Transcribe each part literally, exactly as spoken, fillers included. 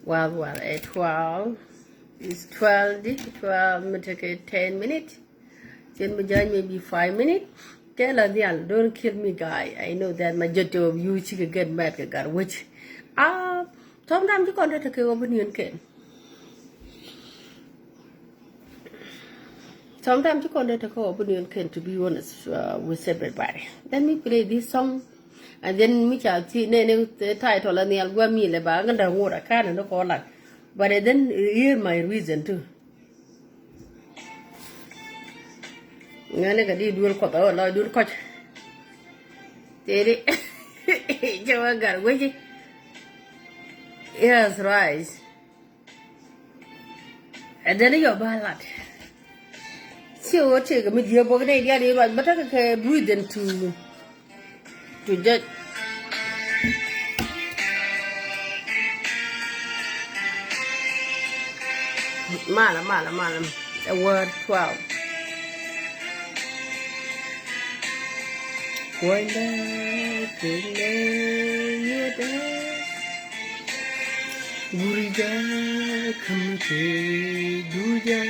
Well, well, ɛ twelve. It's twelve, di twelve mi tekɛ ten minute. Cien mi jany maybe five minute. Kɛ la nhial, don't kill me, guy. I know that majority of you cikɛ get mad kɛ gat wec. Ah, sometimes ci kɔn te tekɛ opinion kɛn. Sometimes ci kɔn te tekɛ opinion kɛn, to be honest, uh, with everybody. Let me play this song. And then mi ca thi ne ne title a nhial gua mi le ba ŋa da ŋura ka ne ko la. But then hear my reason too. Ŋa ne ka di duel kɔth a la duel kɔc. Teri. Jawa gar weji. Yes, right. And then you ba lat. Ci wä tëëk mi diee bɔk nɛy diaal i̱ ruac bä täk kɛ breathing to, to judge. Malɛ, malɛ, malɛ. A word twelve. Kuɔ̱nydä, kuɔ̱nydä, yiëëdä. Gurjä, käm ti dujä.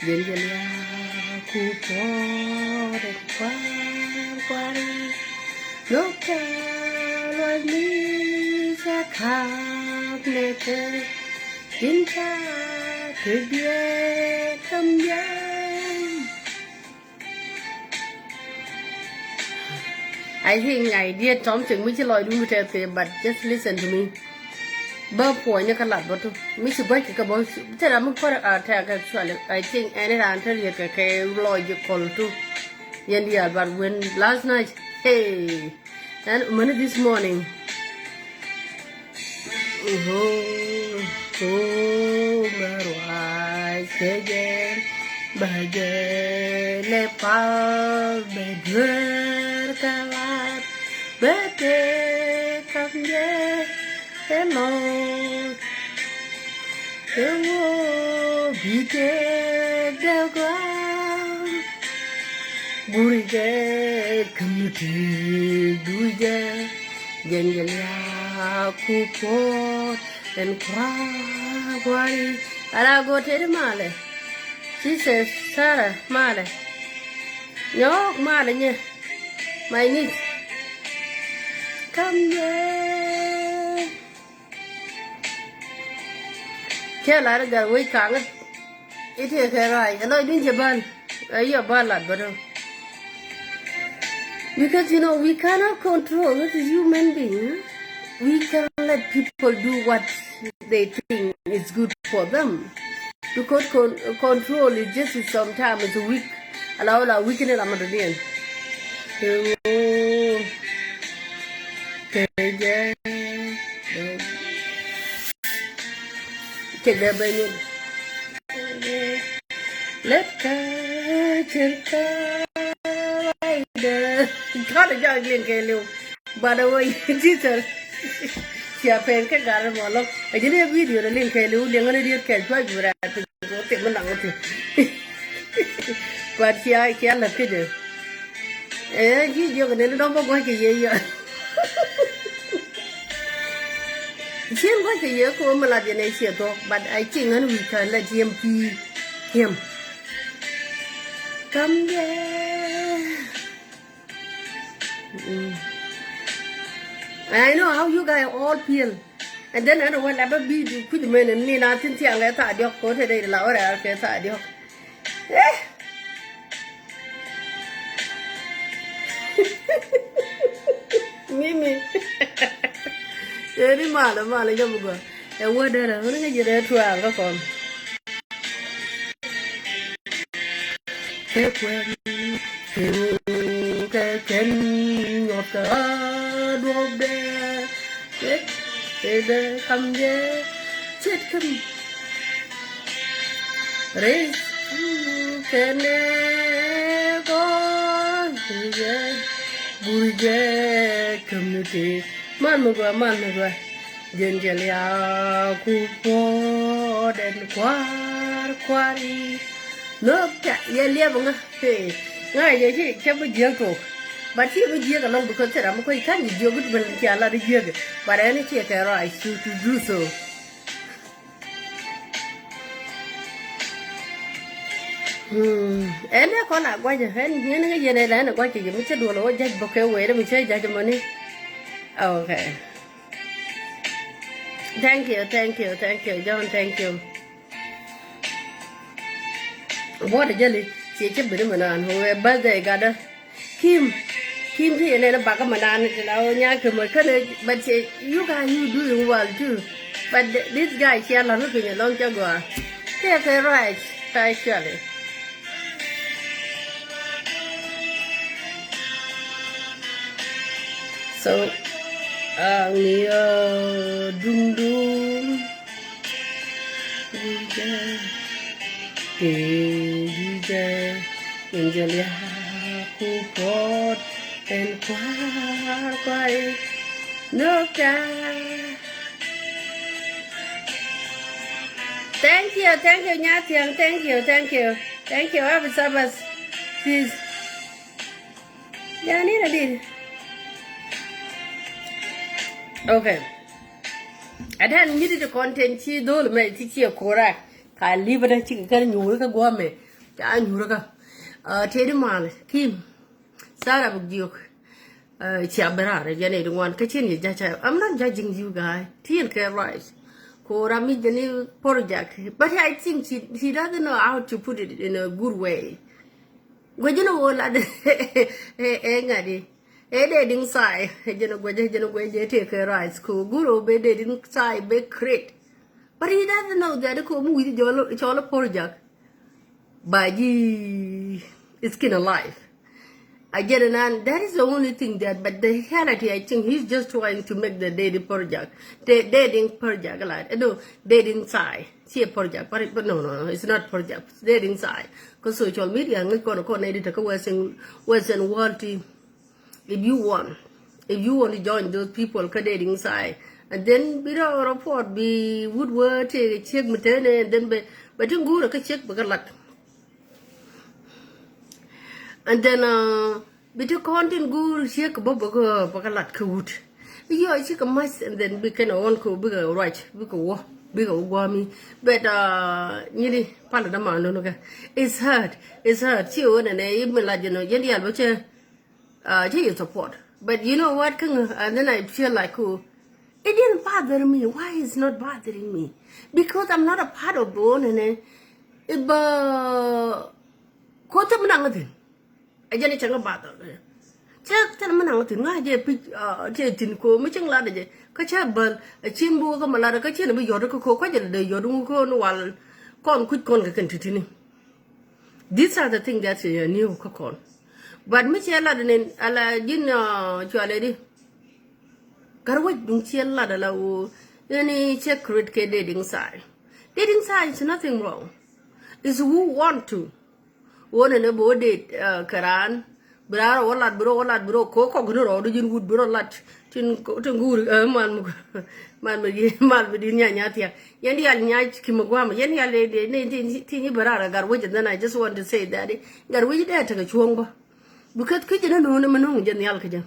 Jɛn jɛ liak ku puɔ̱ɔ̱r kua̱r kua̱r. Nhök ca luɔc mi ca ka̱p nɛ kɛ tin ca kɛ biɛ käm jɛ. I think I did something mi ci lɔcdun bi tɛth kɛ, but just listen to me. Bä puɔ̱ny ni kä lat bä tu mi ci gua̱c kɛ kɛ bä. Tɛ ram mi kɔr a tɛk actually. I think ɛn ran te liet kɛ kɛ logical tu. Yɛn diaal, but when last night, hey, ɛn mani this morning. Mɛ ruac kɛ jɛ bä jɛ lɛ pal bɛ duer kɛ lat bɛ te kam jɛ kɛ lɔ kɛ wä bi te dɛ gua. Guri jɛ käm ti dujɛ jɛn jɛ liak ku puɔ̱ɔ̱r ɛn kua̱r kua̱ri. Ala go teri malɛ. Ci sɛ Sara malɛ. Nyɔɔk malɛ nyɛ. My niece. Kam jɛ. Cɛ lar i̱ gat wec kaŋä. I̱ tëë kɛ rac ɛ lɔcdun cɛ bän. Ɛ yɔ bä lat bä tɔ. Because, you know, we cannot control as a human being. We can let people do what they think is good for them. Because con- control is just sometimes it's weak. Ala wala weak ni la ma dunian. Kɛ jɛ. Cɛ jɛ bɛ nyɛ. Lɛt kä cir kä waydɛ. Tɔt jɔak liŋ kɛ liw. By the way, teacher. Cia pɛn kä gat mɔ lɔ. A ji̱n iɛ video ni liŋ kɛ liw liŋ ni diet kɛ cuac bi rɛɛt piny kɛ wä thim mi naŋ wä thim. But cia cia lät kä jɛ. Ɛ ji̱ jiök ni dɔ̱ŋ bä gua̱c kɛ yɛ yɛ. Cien gua̱c kɛ yɛ kɛ wä mi lat yɛn ɛ ciɛ thuɔ̱k, but I think ɣän we can let him be him. Come here. Mm. And I know how you guys all feel. And then ɛn wä la bä bi kuc mɛn ni na thin thiaŋ kɛ thaak diɔ̱k kɛ wä te dee la wä rɛɛr kɛ thaak diɔ̱k. Eh. Mimi. Eri malɛ malɛ jɔm gua. Ɛ wä derɛ ɣän ŋäc jɛ dee tuaal kä kɔn. Kɛ kuɛn kɛ kɛn nyuɔth kɛ duɔ̱p dee. Kɛ kɛ dee kam jɛ ce̱tkɛ mi. Res kɛnɛ gɔ̱r jɛ gur jɛ community. Mal mi gɔaa, mal mi gɔaa. Jɛn jɛ liaku puɔ̱ɔ̱dɛn kua̱r kua̱ri. Nhök ca yɛ liɛp ŋa. Hey, ŋa yɛ ci cɛ bi jiäk tok. But ci bi jiäk along because thil ram mi kuec ka̱n ji̱ jiäk wi̱c bɛl cia lat jiäk. But ɛn ci kɛ ruac to, to do so. Ɛn ɛ kɔn a gua̱cä ɛn ŋi̱n ŋi̱ yɛn ɛ lɛn ɛ gua̱cä yɛ mi cä duɔl ɛ wä ja̱c bä kɛ wee dɛ mi cä ja̱c mɔni. Okay. Thank you, thank you, thank you, John, thank you. Buɔt a jäli ciɛ cä bini mi naan wee birthday gatdä. Kim, Kim ti yɛ nɛn a bakä mi naan ti la wä nya̱a̱ kɛ mɔ känɛ, but ciɛ, you guys, you doing well too. But th- this guy ciɛ lɔ̱n mi piny a lɔ̱ŋ cä gɔaa. Tëë kɛ right, actually. So, ang yo dum dum. Dija, dija, injil ya ku pot en kwa kwa. Nokta. Thank you, thank you, Nyathiang. Thank you, thank you. Thank you. Have a Sabbath. Please. Ya ni na di. Okay. Adan nyiti ti content ci dol mɛ ti ci kora. Ka liba da ci ka nyuri ka gwa mɛ. Ca nyuri ka. Uh, tedi mal. Kim. Sara buk diok. Uh, ci abera re jane di wan ka cin ye jacha. I'm not judging you guy. Ti en ke right. Kora mi jani project. But I think she, she doesn't know how to put it in a good way. Guɛ jɛn a wä lat. Ɛ ŋa̱t i̱ ɛ dee diŋ thaay. Ɛ jɛn a guɛ jɛ jɛn a guɛ jɛ tëë kɛ rice ko gur ɔ bɛ dee diŋ thaay bɛ create. But he doesn't know that ko mi wi̱i̱ cɔl cɔl a project. Ba ji̱ skin alive. A jɛn a nan, that is the only thing that, but the reality I think he's just trying to make the dating project. The dating project like, I know dating side. Ci a project, but, but no, no, no, it's not project. Dating side. Cause social media ngi kono kono edit ka western, western world ti. If you want, if you want to join those people ka dating side, and then bi rɔ report bi wut wä tëë check mi tene, and then bɛ bɛ tin gura ka check bɛ ka lat. And then uh, bi ti kɔn tin guur ciek kɛ bä bä kɛ bä kɛ lat kɛ wut. Yɔ ci kɛ mac and then bi kɛn ɣɔn kɛ bikɛ ruac bikɛ wä bikɛ wä guami. But uh, nyini pal dama nunu kɛ it's hard, it's hard. Ci ɣɔn nɛ nɛ i̱ mi lat jɛ nɔ jɛn dial bä cɛ uh, cɛ yɛ support. But you know what, kɛ ŋä, and then I feel like, oh, it didn't bother me. Why is not bothering me? Because I'm not a part of the one and it bä ko tɛ mi naŋ thin. A jɛn cɛ ŋa bother. Cɛ tɛ mi naŋ thin ŋa jɛ pic cɛ thin ko mi cɛ ŋa lat jɛ ka cɛ bäl a cin bu ka ma lat ka cin bi yɔt ka ko ka jɛ lɛ dee yɔt ŋu ko ni wal kɔn kuc kɔn kɛ kɛn titini. These are the things that you knew ka kɔn. But mi cɛ lat ni ala jin cualɛ di. Gat wec duŋ ciɛ lat ala woo. Yɛn i̱ cɛ create kɛ dating side. Dating side is nothing wrong. Is who want to. Woo nɛ ni bi wä date kɛ raan. Bi raan rɔ wä lat bi rɔ wä lat bi rɔ ko kɔk ni rɔ di ji̱n wut bi rɔ lat. Tin tin guur mal mi mal mi mal mi di nya nya thiak. Yɛn dial nya ki mi guam yɛn dial de de ni ti ni bi raan rɔ gat wec. And then I just want to say that gat wec dee tekɛ cuɔ̱ŋ bä. Because ki jɛ ni nuuni mi nuŋ jɛ nhial kɛ jɛ.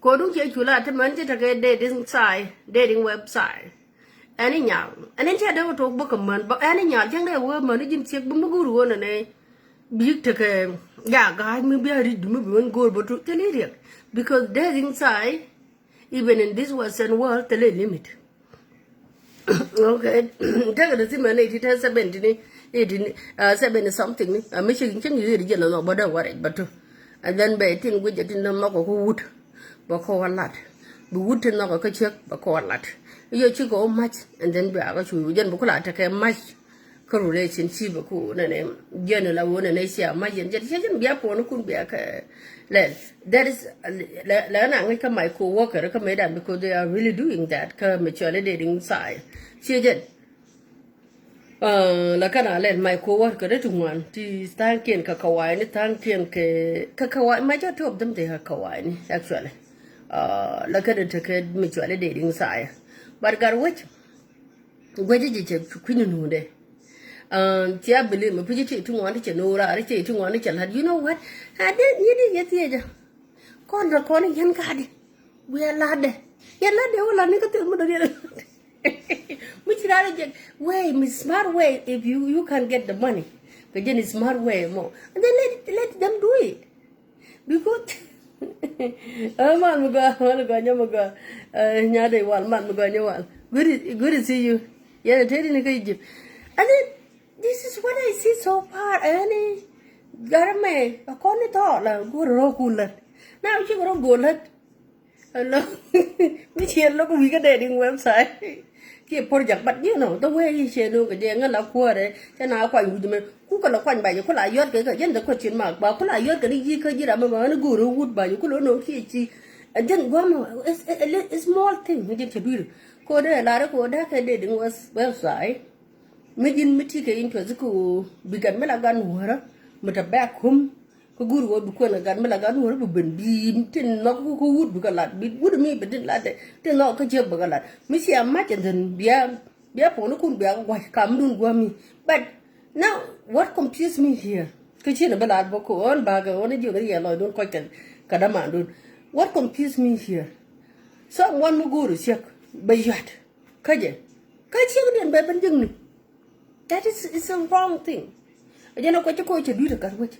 Kodu cɛ cu la ti män cɛ tekɛ dating side, dating website. Ɛn i̱ nyal ɛn in cɛ dee wä tok bä kɛ män bä ɛn i̱ nyal cäŋ dee wä män i̱ ji̱n thiek bi mi go̱o̱r wä nɛ nɛ. Bi tekɛ ya ga̱a̱c mi bi a ri̱c bi mi bi wän go̱o̱r bä tok thil i̱ riɛk. Because dating side, even in this western world, thil i̱ limit. Okay. Tekɛ ti thimɛ ni ti te seventy ni, eighty ni, uh, seventy something ni. Ami ci ci ngi yiri jela no bada wara batu. And then be tin guje tin no mako ko wut. Ba ko walat. Bi wut tin no ko cek ba ko walat. Yo ci ko mac and then be aga cu jen bu kula ta ke mac. Ka relationship ku ne ne jen la wo ne ne cia mac jen jen jen bia po kun bia ke lɛl. That is lɛ na ngi ka my co-worker ka me dan because they are really doing that ka me chole dating side. Ci jen. Uh, la kana lɛl my co-worker ti ŋuan ti thaŋkiɛn ka kawai ni thaŋkiɛn ke ka kawai ma jɔ top them te ka kawai ni actually. Uh, la kana te ke me chole dating side. But gat wec guɛcä jɛ cɛ kui̱ni nuundɛ. Cia bilim mi pi̱ci ti ti ŋuan ti cɛ no̱o̱ra ri cɛ ti ŋuan ti cɛ la̱t. You know what? A dee ni di yɛ thiecä. Kɔn rɛ kɔn yɛn ka̱a̱di. Wiɛ la̱tdɛ yɛn la̱tdɛ wä la̱t ni kä thil mi dɔ̱diɛn. Mi ci raar jɛ way mi smart way if you you can get the money. Kɛ jɛn smart way mɔ. And then let, let them do it. Because, ɛ, man mi gɔaa, man mi gɔaa, nyɛ mi gɔaa. Ɛ, nyadɛ wal, man mi gɔaa, nyɛ wal. Good to, good to see you. Yɛn a tëëdi ni kä Egypt. And then, this is what I see so far. Ɛn i̱ garɛ mɛ a kɔn ni thɔɔl a go̱o̱r rɔɔkun lät. Na cikɛ rɔ go̱o̱r lät. Hello. Mi ciɛ lo̱k wi̱i̱ kä dating website. Kiɛ project, but you know the way i̱ ciɛ no̱o̱ŋ kɛ jɛ ŋän la kuäärɛ cɛ na kuany wi̱c mɛ ku kɛ la kuany ba jɛ ku la yɔt kɛ kɛ jɛn the question mark ba ku la yɔt kɛ ni yi̱ kä ji̱ ram mɛ ba ni go̱o̱r wut ba jɛ ku la no̱o̱ŋ kiɛ ci. And then guam is a small thing mi jɛn cɛ dui̱r. Ko dee la rɛ ko dee kɛ dating website. Mi ji̱n mi ti kɛ interest ko bi gat mi la gan wärä mi ta back home. Kä go̱o̱ri ɣöö bi kuɛn kɛ gat mi la gat nuɔ̱ɔ̱ri bi ben bi tin nhɔk kä wut bi kɛ lat bi wut mi bi tin lat tin nhɔk kä ciek bi kɛ lat mi cia mac and then bia bia puɔnikun bia kɛ gua̱c kamdun gua̱mi. But now what confuse me here? Kä cin bi lat bä ko ɣän bakɛ ɣän jiök riɛl lɔcdun kɔc kɛ kɛ damandun. What confuse me here? Someone mi go̱o̱ri ciek bɛ yuat kä jɛ kä ciek diɛn bɛ ben jiäkni. That is, is a wrong thing. Jɛn a kuec ci koc cɛ dui̱t a gat wec.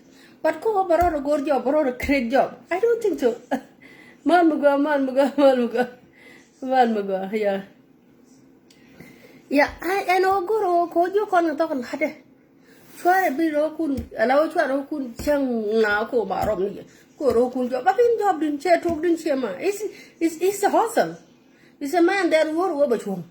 But ko bä rɔɔd a go̱o̱r job, bä rɔɔd a create job. I don't think so. Man mi gɔaa, man mi gɔaa, man mi gɔaa. Man mi gɔaa, yeah. Yeah, I, ɛn ɣöö go̱o̱r ɣöö ko jiök kɔn kɛ thɔk la̱tdɛ. Cuarɛ bi rɔɔkun, ala ɣöö cuarɛ rɔɔkun cäŋ na ko ba rɔm ni jɛ. Ko rɔɔkun job, ba bin job din, ciɛ tok din, ciɛ ma. It's, it's, it's a hustle. It's a man that wor wor bɛ cuɔ̱ŋ.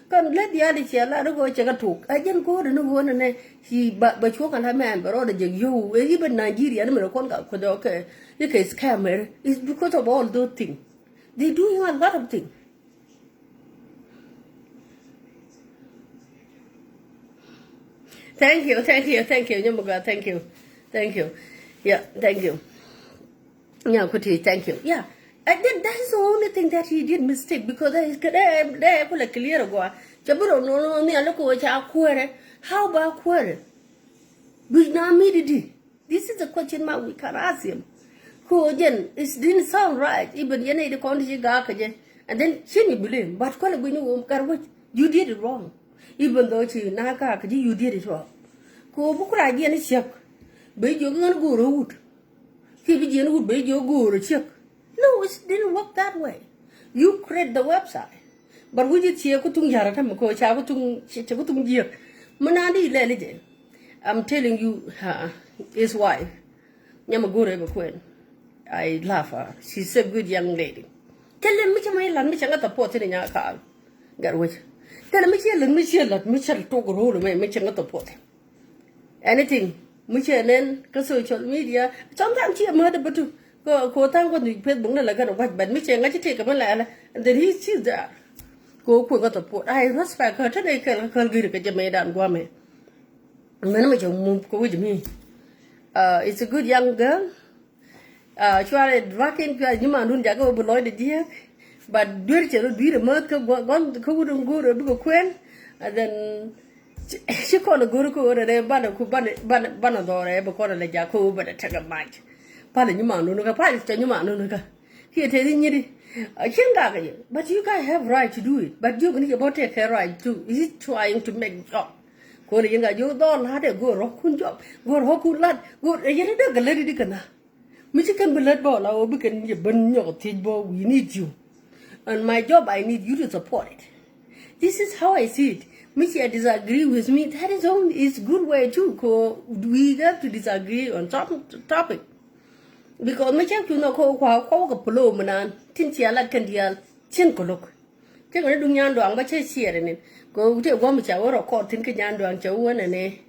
Kɛn lät diaal i̱ ciɛ la ri kɛ cɛ kɛ tok. A jɛn go̱o̱r ni go̱o̱r ni nɛ ci bɛ cuɔ̱ŋ ala man bɛ rɔɔdɛ jɛ yio̱w. Ɛ i̱ bɛ Nigeria ni mɛ rɛ kɔn ka kueth ɔ kɛ i̱ kɛ scammer. It's because of all those things. They doing a lot of things. Thank you, thank you, thank you. Nyɛ mɛ gɔaa, thank you. Thank you. Yeah, thank you. Nya kuti, thank you. Yeah. I did, that is the only thing that he did mistake because that is, that, that could clear ago. Chaburo no no ni aloko cha kuere. How ba kuere? Bi na mi di di. This is the question mark we can ask him. Ko jɛn, it didn't sound right. Even yɛn ni di kɔn di ga ka jɛ. And then chin you blame. But kɔn bi ni wo kar wech, you did it wrong. Even though chi na ka ka jɛ, you did it wrong. Ko bu kura jɛ ni check. Bi jiök ŋän go̱o̱r wut. Kiɛ bi jiɛn wut bɛ jiök go̱o̱r ciek. No, it didn't work that way. You create the website. But wi̱c i̱ ciɛ ku thuŋ ya̱r atäm kɛ ca ku thuŋ, ca ku thuŋ jiäk. Mi naan di lɛl i̱ jɛ. I'm telling you, uh, his wife. Nyam a go̱o̱r ɛ bɛ kuɛn. I love her. She's a good young lady. Thilɛ mi cɛ mi lat mi cɛ ŋä thɔpuɔth thi̱n i̱ nya̱a̱ kaal. Gat wec. Thilɛ mi ciɛ lat mi ciɛ lat mi cɛ tok ro̱o̱l mɛ mi cɛ ŋä thɔpuɔth thi̱n. Anything mi cɛ nɛn kä social media. Sometimes ciɛ määtdä bä tu. Ko, ko tha̱a̱ŋ kɔ ni Facebook ni la gɛn a gua̱c, but mi cɛ ŋa̱c ci tëëk kɛ mi lɛlɛ. And then he, she's there. Ko kueŋ kä support. I respect her. Tɛn ɛ kɛl kä käl gir kɛ jɛ mɛ dan guamɛ. Mɛn mi cɛ mum kɛ wi̱c mi. Uh, it's a good young girl. Ah, cuarɛ dwakin cuarɛ nyimandun jakä wä bi lɔcdɛ jiääk. But duer cɛ rɔ dui̱r emäth kä gua̱n kä wut in go̱o̱r ɛ bikɛ kuɛn. And then ci, ci kɔn ɛ go̱o̱r kä ɣöö rɛ banɛ ku banɛ banɛ banɛ dhɔrɛ bi kɔn ɛ lɛ jakä wä banɛ tekɛ mac. Palɛ nyimandun kä, palɛ cɛ nyimandun kä. Kiɛ tëë di nyiri. Cin gakɛ jɛ. But you guys have right to do it. But jiök ni cɛ bɔ tekɛ right too. Is it trying to make job? Kɔn ɛ yɛn ka jiök dhɔl la̱tdɛ go̱o̱r rɔ̱kun job. Go̱o̱r rɔ̱kun la̱t. Go̱o̱r ɛ yɛn dee gɛ lät di kɛ na. Mi ci kɛn bi lät bä la ɣöö bi kɛn yɛ ben nyɔk thiec bä, we need you. And my job, I need you to support it. This is how I see it. Mi ci a disagree with me, that is only is good way too. Ko we have to disagree on some topic. Because mi cɛ cu nɔ ko kua kua wä kɛ polo mi naan tin ci a lat kɛn diaal cin kɛ lo̱k. Cä kɛ ni duŋ nyan duaŋ bä cä ciɛɛr ni. Kɛ ɣöö tëë gua̱m ca wä rɔ kɔɔr thi̱n kä nyan duaŋ cɛ wä nɛ ni.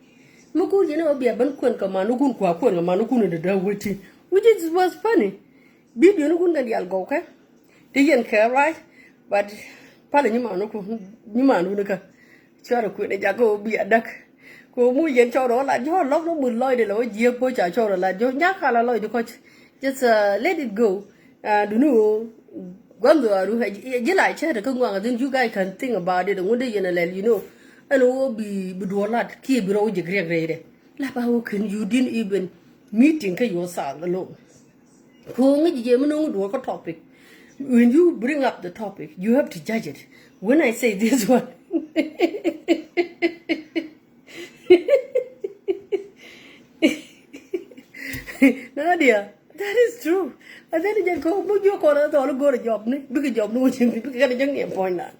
Mi kun yɛn ɛ wä bia ben kuɛn kɛ man ni kun kua kuɛn kɛ man ni kun in dee dee wä ti. Which is was funny. Video ni kun kɛ diaal gɔw kɛ. Ti yɛn kɛ right. But palɛ nyi man ni kun nyi man ni kun kä. Cɔrɛ kuënɛ jakä ɣöö bia däk. Kɛ ɣöö mu yɛn cɔrɛ ɣöö la jɔ̱ɔ̱r lɔk ni mun lɔcdɛ la wä jiääk bo̱ ca cɔrɛ la jɔ̱ɔ̱r nyak ka la lɔcdɛ kɔc. Just, uh, let it go. Uh, duni ɣöö gua̱n dhɔaaru ji̱ la cäät kä ŋuaŋ, then you guys can think about it. Ŋun dee yɛn a lɛl, you know. Ɛn ɣöö bi bi duɔl lat kiɛ bi rɔw jek riɛk rɛydɛ. La ba ɣöö kɛn you didn't even meeting kä yourself alone. Kɛ ɣöö ŋäc jɛ mi no̱o̱ŋ duɔ̱ɔ̱r kä topic. When you bring up the topic, you have to judge it. When I say this one, Yeah, that is true. And then jɛn kɔ mi jiök kɔn ɛ thɔɔl go̱r jɔbni, bikɛ jɔbni wä cieŋ, bikɛ kɛn jɛn ni puɔ̱nydan.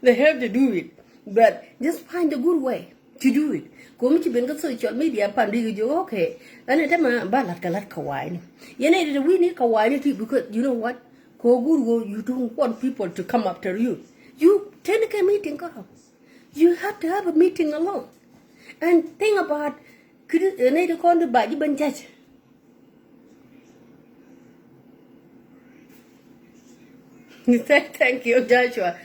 They have to do it. But just find a good way to do it. Kɔ mi ci ben kä social media pan di kɛ jiök, okay. Ɛn ɛ tɛmɛ ba lat kɛ lat kɛ wa̱a̱ni. Yɛn ɛ di wi̱ni kɛ wa̱a̱ni ti, because you know what? Kɔ go̱r wä, you don't want people to come after you. You tɛn kɛ meeting kɔ. You have to have a meeting alone and think about kidi, eh, nɛy ti kɔn di ba ji̱ ben judge. Thank, thank you, Joshua.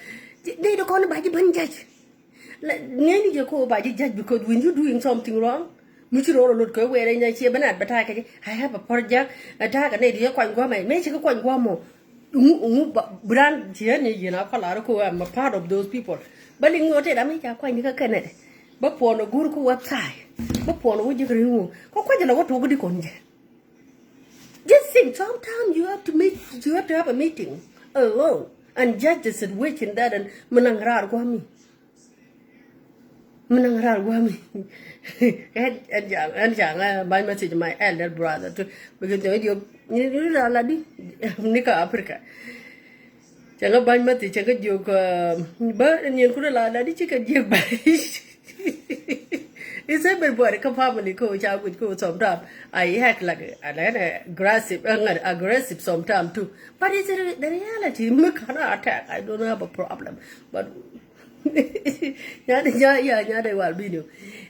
Nɛy ti kɔn di ba ji̱ ben judge. Nɛy ni jɛ ko ba ji̱ judge because when you doing something wrong, mi ci rɔɔr lot kɛ wɛɛrɛ nya cie ben advertise kɛ ji̱, I have a project. Attack nɛy ti yɛ kuany guamɛ, mɛ ci kɛ kuany guamɔ. Ŋu, ŋu ba, bi raan ci ɣän yɛ yɛn a kɔlar ko, I'm a part of those people. Bä liŋ ɣöö tëë ram i̱ ca kuany ni kä kɛnɛ dɛ. Bä puɔn a go̱r kä website. Bä puɔn a wä ji̱ kä ri̱ŋ ɣöö kä kuac ala wä tuɔk di kɔn jɛ. Just think, sometimes you have to meet, you have to have a meeting alone and judge the situation that, and mi naŋ raar guami. Mi naŋ raar guami. Ɛn, ɛn ca, ɛn ca ŋa ba̱ny message my elder brother too. Because ni diok, ni, ni la la di. Ni ka Africa. Ca ŋa ba̱ny message, ca ŋa diok, uh, ba, ni en kuna la la di ci ka diok ba. It's everybody, ka family ko ca guic ko sometimes. I act like a, like an aggressive, uh, aggressive sometimes too. But it's the reality. Mi kana attack. I don't have a problem. But Nyadɛ, nya, ya, nyadɛ wal video.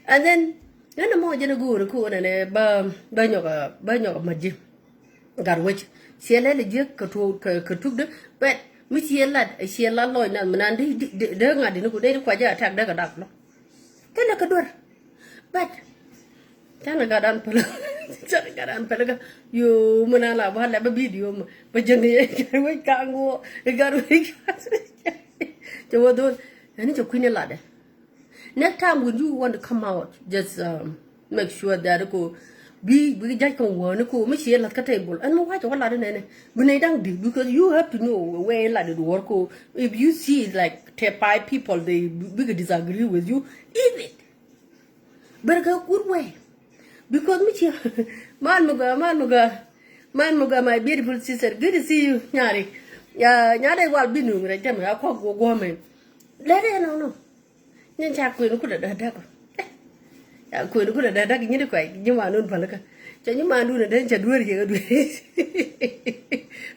And then, ɛn ɛmɔ jɛn ɛ go̱o̱r ɛ ko̱o̱n ɛnɛ ba, ba nyɔk a, ba nyɔk a mat ji̱. Gat wec. Ciɛ lɛl ɛ jiäk kɛ tuɔɔk, kɛ, kɛ tukdä. But mi ciɛ lat, ciɛ lat lɔc nath mi nan di, di, di, dee ŋa̱t di ni ku dee di kuac jɛ attack dee kɛ dak lɔ. Thilɛ kɛ duer. But canɛ gat an päl. Canɛ gat an päl kä. Yo, mi nan la ba lɛ ba video mɔ. Ba jɛn ni gat wec kaŋ wä. Gat wec. Cɛ wä dhol. Ɛn ni cɛ kui̱ni latdɛ. Next time when you want to come out, just, um, make sure that ko bi, bi ja̱c kɔn wäni ko mi ci lath kä table. Ɛn mi wa̱c wä lat nɛnɛ. Bi nɛy da̱ŋ di, because you have to know where lat it wä ko. If you see like te five people, they bikɛ disagree with you, leave it. But a good way. Because mi ci man mi gɔaa, man mi gɔaa, man mi gɔaa, my beautiful sister. Good to see you, nyari. Ya, nyari wal binu rɛ jam ya kɔ guɔ guɔ mɛ. Lɛ rɛ nɔ nɔ. Nyin ca kueni kudɛ dɛ dɛ kɔ. Ya kueni kudɛ dɛ dɛ kɔ, nyin di kɔ, nyin ma nun pal kä. Ca nyin ma nun dɛ ca duer ye duer.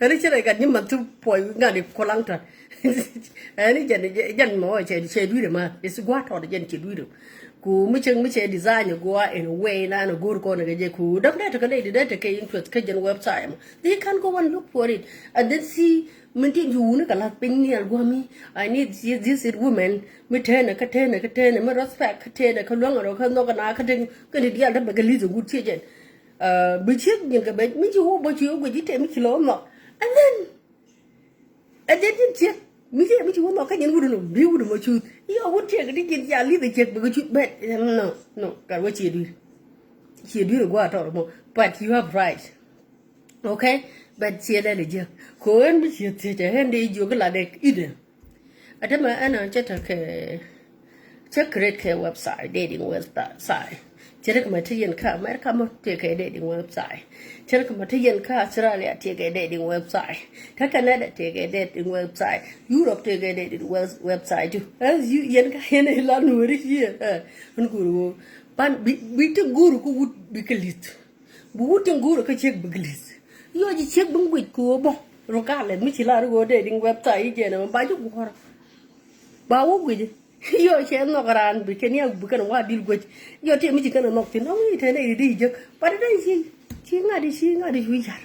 Ani cɛ rɛ gat nyin ma tu pɔ ŋa di kɔlaŋ tɔt. Ani jɛn, jɛn mɔ cɛ, cɛ duer ma. Is gua tɔt jɛn cɛ duer. Ku mi cieŋ mi cɛ design guɔ in a way na na go̱r kɔn kɛ jɛ ku däk dee tekɛ lady dee tekɛ interest kä jɛn website mɔ. They can go and look for it and then see min tin ju wuni kɛ lath piny ni al guami. I need this, this is women mi teenɛ kä teenɛ kä teenɛ mi respect kä teenɛ kä luäŋ rɔ kä nhɔk na kä teenɛ kä ni dial dee bɛ kɛ lith a wut ciɛ jɛn. Bi ciek nyin kɛ bɛ mi ci wä bä ci wä guic i̱ tɛ mi ci lɔ nhɔk and then Ɛ jɛn ji̱n ciek mi ciek mi ci wä nhɔk kä nyin wut nɔ bi wut mɔ cuth. Iɔ wut ciek di ji̱n ca li̱th ɛ ciek bɛ kɛ cuth bɛt. No, no, gat wä ciɛ dui̱r. Ciɛ dui̱r ɛ gua̱a̱ tɔr mɔ. But you have right. Okay? But ciɛ lɛl ɛ jiäk. Ko ɛn bi ciɛ thiec ɛ ɛn dee jiök la dee idɛ. Ɛ tämɛ ɛn ɔ cɛ tekɛ Cä create kɛ website, dating website. Cä rɛ kɛ ma te yɛn kä America mɔ tëë kɛ dating website. Cä rɛ kɛ ma te yɛn kä Australia tëë kɛ dating website. Kä Canada tëë kɛ dating website. Europe tëë kɛ dating web-, website too. As you yɛn kä yɛn ila nuɔri hiɛ. Ɛn go̱o̱r ɣöö pan bi, bi te go̱o̱r kä wut bi kɛ li̱th. Bi wut tin go̱o̱rä kä ciek bi glis. Yɔ ji̱ ciek bi guic kɛ ɣöö bä. Regardless mi ci lar ɣöö dee diŋ website i̱ jɛn ɛmɛ ba ji̱ guɔ̱rä. Ba wä guic. Yɔ cɛ nhɔk raan bi kɛn yak bi kɛn wa dil guic. Yɔ tëë mi ci kɛn ɛ nhɔk thi̱n ɣöö i̱ tɛn ɛ i̱ di jiäk. But dee ci, ci ŋa̱t i̱ ci ŋa̱t i̱ cu yar.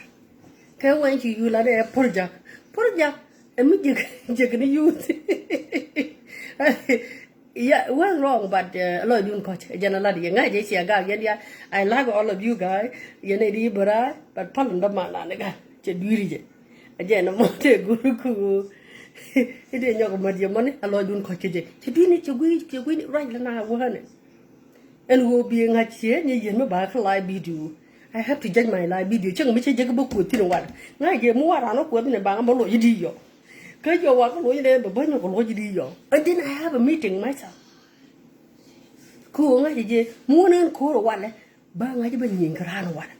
Kɛ wɛny ci yul an ɛ pur jak. Pur jak. Ɛ mi jiäk, jiäk ni youth. Yeah, what's wrong, but, uh, lɔcdun kɔc jɛn a lat yɛ ŋa̱c jɛ ciɛ gak yɛn ya. I like all of you guys. Yɛn ɛ di bera but pal ndɔ ma lan ga cɛ duiri jɛ. Jɛn a mɔ te guru ku. Ide nyɔk mɔt yɛ mɔni a lɔcdun kɔc kɛ jɛ. Cɛ duini cɛ gui cɛ gui ni ruac la na wä hane. Ɛn ɣöö bi ŋa̱c cië nyɛ yien mi ba kä live video. I have to judge my live video. Cäŋ mi cä jek bä kuɔth thi̱n wat. Ŋa̱c jɛ mi wat ran ɔ kuɔth ni baŋ bä loc di yɔ. Kä jɔ wa kä loc ni bä bä nyɔk loc di yɔ. And then I have a meeting myself. Kä ɣöö ŋa̱c jɛ mi wä ni ɣän ko̱o̱r walɛ. Ba ŋa̱c bä nyieny kä ran walɛ.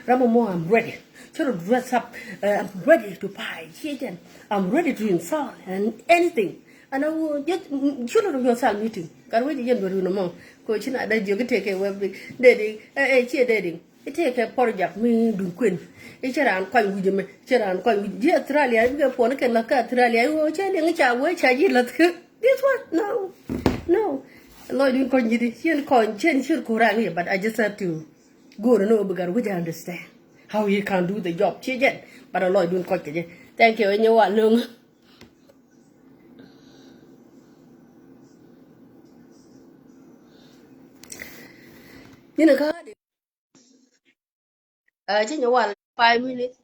Ram mɔ, I'm ready. Cä rɔ dress up. Uh, I'm ready to fight. Ciɛ jɛn. I'm ready to insult and anything. And I will just, mm, show yourself meeting. Gat wec jɛn duer wi̱n mɔ. Ko ci na da jiök itek kɛ wɛp di. Dee di. Eh, eh, ciɛ dee di. Itek kɛ pɔr jak mi duŋ kuën. Ice raan kɔny wi̱c mɛ. Ice raan kɔny wi̱c. Ji̱ Australia, ibi kɛ puɔn ikɛn la kä Australia. Iwɔ cɛ liŋ ica wee ca ji̱ lath kä. This one, no. No. Lɔcdun kɔny ji̱ di. Cien kɔny, cien cir kuran iɛ, but I just have to go to know because we understand how he can do the job. Ciɛ jɛn, but a lɔcdun kɔc kɛ jɛ. Thank you, inyi wa loŋ. Nyinɛ kä di. Ah, ci nyɛ wal five minutes.